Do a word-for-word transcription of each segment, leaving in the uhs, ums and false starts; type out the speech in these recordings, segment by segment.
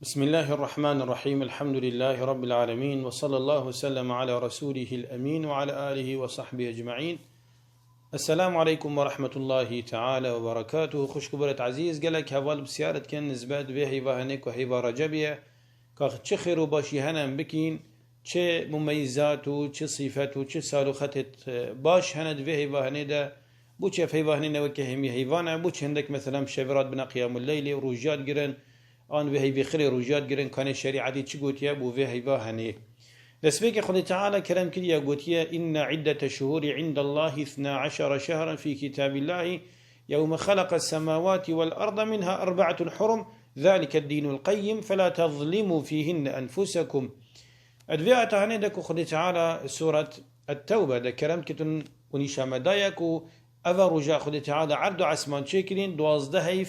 بسم الله الرحمن الرحيم. الحمد لله رب العالمين. وصلى الله وسلم على رسوله الأمين وعلى آله وصحبه أجمعين. السلام عليكم ورحمة الله تعالى وبركاته. Xwişk û birêt ezîz, gelek heval pisyar dikin nisbet vê heyva henê ku heyva Recebî ye, ka çi xêr û başî hene em bikîn, çi mumeyîzat û çi sîfet û çi sal û xetê, e, baş hene di vê heyva henê de, bo çi ev heyva henê ne weke hemî heyvan e, bo çi hindek, mesela, em şevê re dibine qiyamul leylê û rojîya digirin, an vê heyvê xirê rojîya digirin, kanê şerîetê çi gotiye bo vê heyva henê. Destpêkê Xwedê Teala kerem kiriye, gotiye, "إن عدة الشهور عند الله اثنا عشر شهرا في كتاب الله يوم خلق السماوات والأرض منها أربعة حرم ذلك الدين القيم فلا تظلموا فيهن أنفسكم." Di vê ayeta henê de ku Xwedê Teala Suret Et-Tewbe de kerem dikin û nîşa me daye ku eva roja Xwedê Teala erd û esman çêkirîn, duwazdeh heyv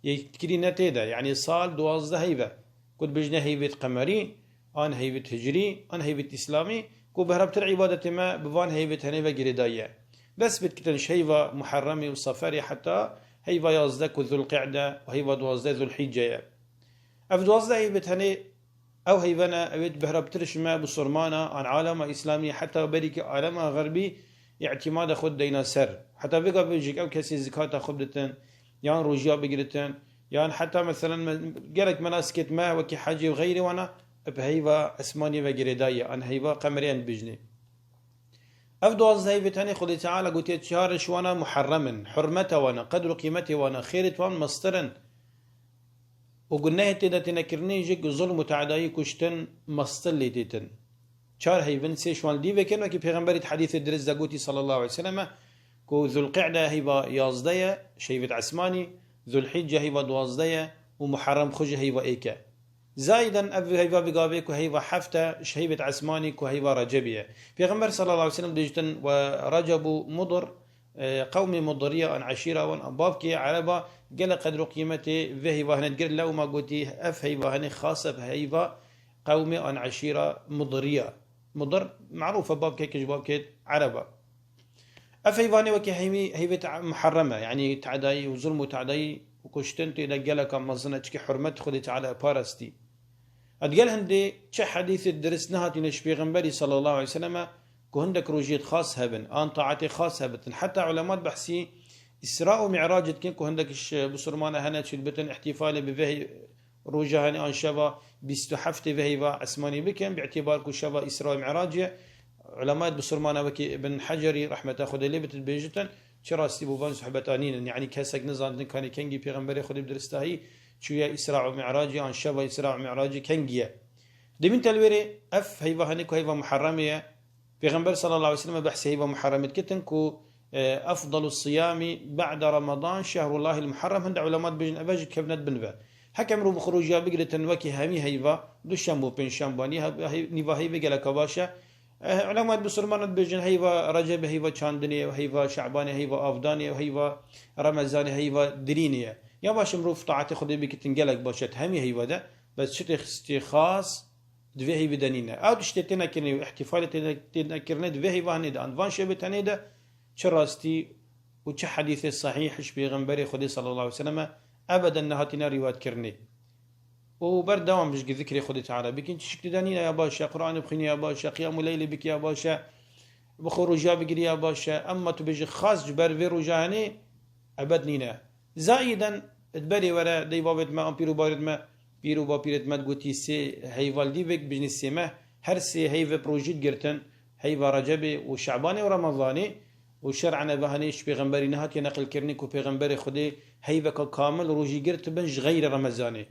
yê kirîne tê de, yanî sal duwazdeh heyv e. Ku dibêjne heyvêt qemerî, an heyvêt hicrî, an heyvêt îslamî, ku bi herabtir îbadetê me bi van heyvêt henê ve girêdayî ye. Dest pê dikitin ji heyva Muherremê û Seferê heta heyva yazdeh ku Zulqe'de û heyva duwazdeh Zulhicce ye. Ev duwazdeh heyvêt henê ew heyve ne, ewêt bi herabtir ji me bisurmana an alema îslamî heta berî ki alema xerbî îtîmada xwe dideyna ser. Heta vêga bêjik ew kesê zikata xwe biditin, yan rojiya bigiritin, yan heta meselen me, gelek menasikêt me wekî hecê û xeyrê wana bi heyva esmanî ve girêdayî ye, an heyva qemerê em dibêjinê. Ev duwazdeh heyvê tenê Xwedê Teala gotiye çar ji wana muherrem in, hurmeta wana, qedr û qîmetê wana, xêrêt wan mestir in. Û gunehê tê de têne kirinê jî ku zulm û teadayî, kuştin, mestir lê têtin. Çar heyvin, sê ji wan li dî vekin, wekî Pêxemberî di hedîsê dirist de gotî sallallahu aleyhi ve selleme ku Zulqe'de heyva yazdeh ye, ji heyvêt esmanî, Zulhicce heyva duwazdeh ye û Muherrem xwe jî heyva êk e. Zayiden ev heyva bi gavê ku heyva heft e, ji heyvêt esmanî ku heyva Recebî ye. Pêxember sallallahu aleyhi ve sellem dibêjtin, "Ve Receb û Mudr", e, qewmê Mudriya an eşîra wan, an bavkê Ereba gelek qedr û qîmetê vê heyva hene digir. Lewma gotî, ev heyva hene xas e bi heyva qewmê an eşîra Mudriya. Mudr merûf e, bavkek ji bavkê Ereba. Ev heyvanê wekî heyvî, heyvê te-, muherrem e, yanî teadayî û zulm û teadayî û kuştin tê de geleka mezin e, çikî hurmet Xwedê Teala parastî. Digel hindê çi hedîsê dirist nehatîne ji Pêxemberî sallallahu aleyhi ve selleme ku hindek rojiyêt xas hebin, an taetê xas hebitin. Heta ulema dibehsî Îsra û Mi'racê dikin ku hindek ji bisurmana hene çi dibitin îhtîfalê bi vê roja henê an şeva bîst û heftê vê heyva esmanî bikin, bi îtîbar ku şeva Îsra û Mi'racê, ulemayê bisurmana wekî Ibn Hecerî, rehmeta Xwedê lê bit, dibêjitin, çi rastî bo van sohbeta nînin. Yanî kesek nizanin kanê kengî Pêxemberê Xwedê bi diristahî çûye Îsra û Mi'racê, an şeva Îsra û Mi'racê kengî ye. Demîn telwêrê ev heyva henê ku heyva Muherremê ye, Pêxember sallallahu aleyhi ve sellem behsê heyva Muharremê dikitin ku, e, "Efdalu siyami ba'de Ramadan şehrullahil Muharrem", hinde ulema dibêjin, ev jî dikevne di bin ve. Heke mirov bi xwe rojiya bigiritin wekî hemî heyva, duşembe û pêncşembe, nîha-, hey-, nîva heyvê geleka baş e. E, ulema bisurmana dibêjin, heyva Recebê, heyva çandinê, heyva Şebanê, heyva avdanê, heyva Remezanê, heyva dirînê ye. Ya baş e, mirov taetê Xwedê bikitin gelek baş e, di hemî heyva de. Bes çi tê xistî xas, di vê heyvê de nîne. Ew tiştê têne kirinê û îhtîfalê têne, têne kirinê di vê heyvanê de, an van şevê tenê de çi rastî û çi hedîsê sahîh ji Pêxemberê Xwedê sallallahu aleyhi ve selleme ebeden nehatîne rîwayet kirinê. Û berdewam bijî zikrê Xwedê Teala bikin. Çi şik tê de nîne ya baş e, Qur'anê bixwînî ya baş e, qiyamû leylê bikî ya baş e, bi xwe roja bigirî ya baş e. Emma tu bêjî xas ji ber vê roja henê, ebed nîne. Zayiden di berê were, dey bavêt me, an pîr û barêt me, pîr û bapîrêt me digotî sê heyva li dî vek bijnî sê meh, her sê heyve bi rojî digirtin, heyva Recebê û Şebanê û Remezanê û şer'en ev hanê ji pêxemberî nehatiye neqilkirinê ku pêxemberê Xwedê heyveka kamil rojî girtibin ji xeyrê Remezanê.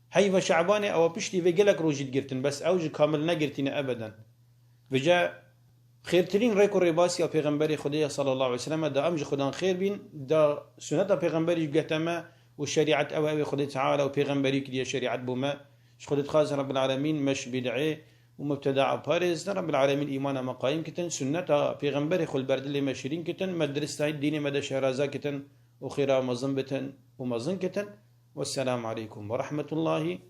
Heyva Şebanê ewa piştî vê gelek rojî digirtin, bes ew jî kamil negirtîne ebeden. Vêca xêrtirîn rêk û rêbasiya Pêxemberê Xwedê ya sallallahu aleyhi ve sellem da em ji Xwedan xêr bîn, da suneta Pêxemberî ji gehte me û şerîet ew e, ew ê Xwedê Teala û Pêxemberî kiriye şerîet bo me. Ji Xwedê dixwazin Rebbil Alemîn me ji bîd'ê û mubtedea parêzin, Rebbil Alemîn îmana me qayîm kitin, suneta Pêxemberê xwe li ber dilê me şirîn kitin, me diristahî dînê me de şehraza kitin û xêra mezin bitin û mezin kitin. Wesselamu aleykum ve rahmetullahi.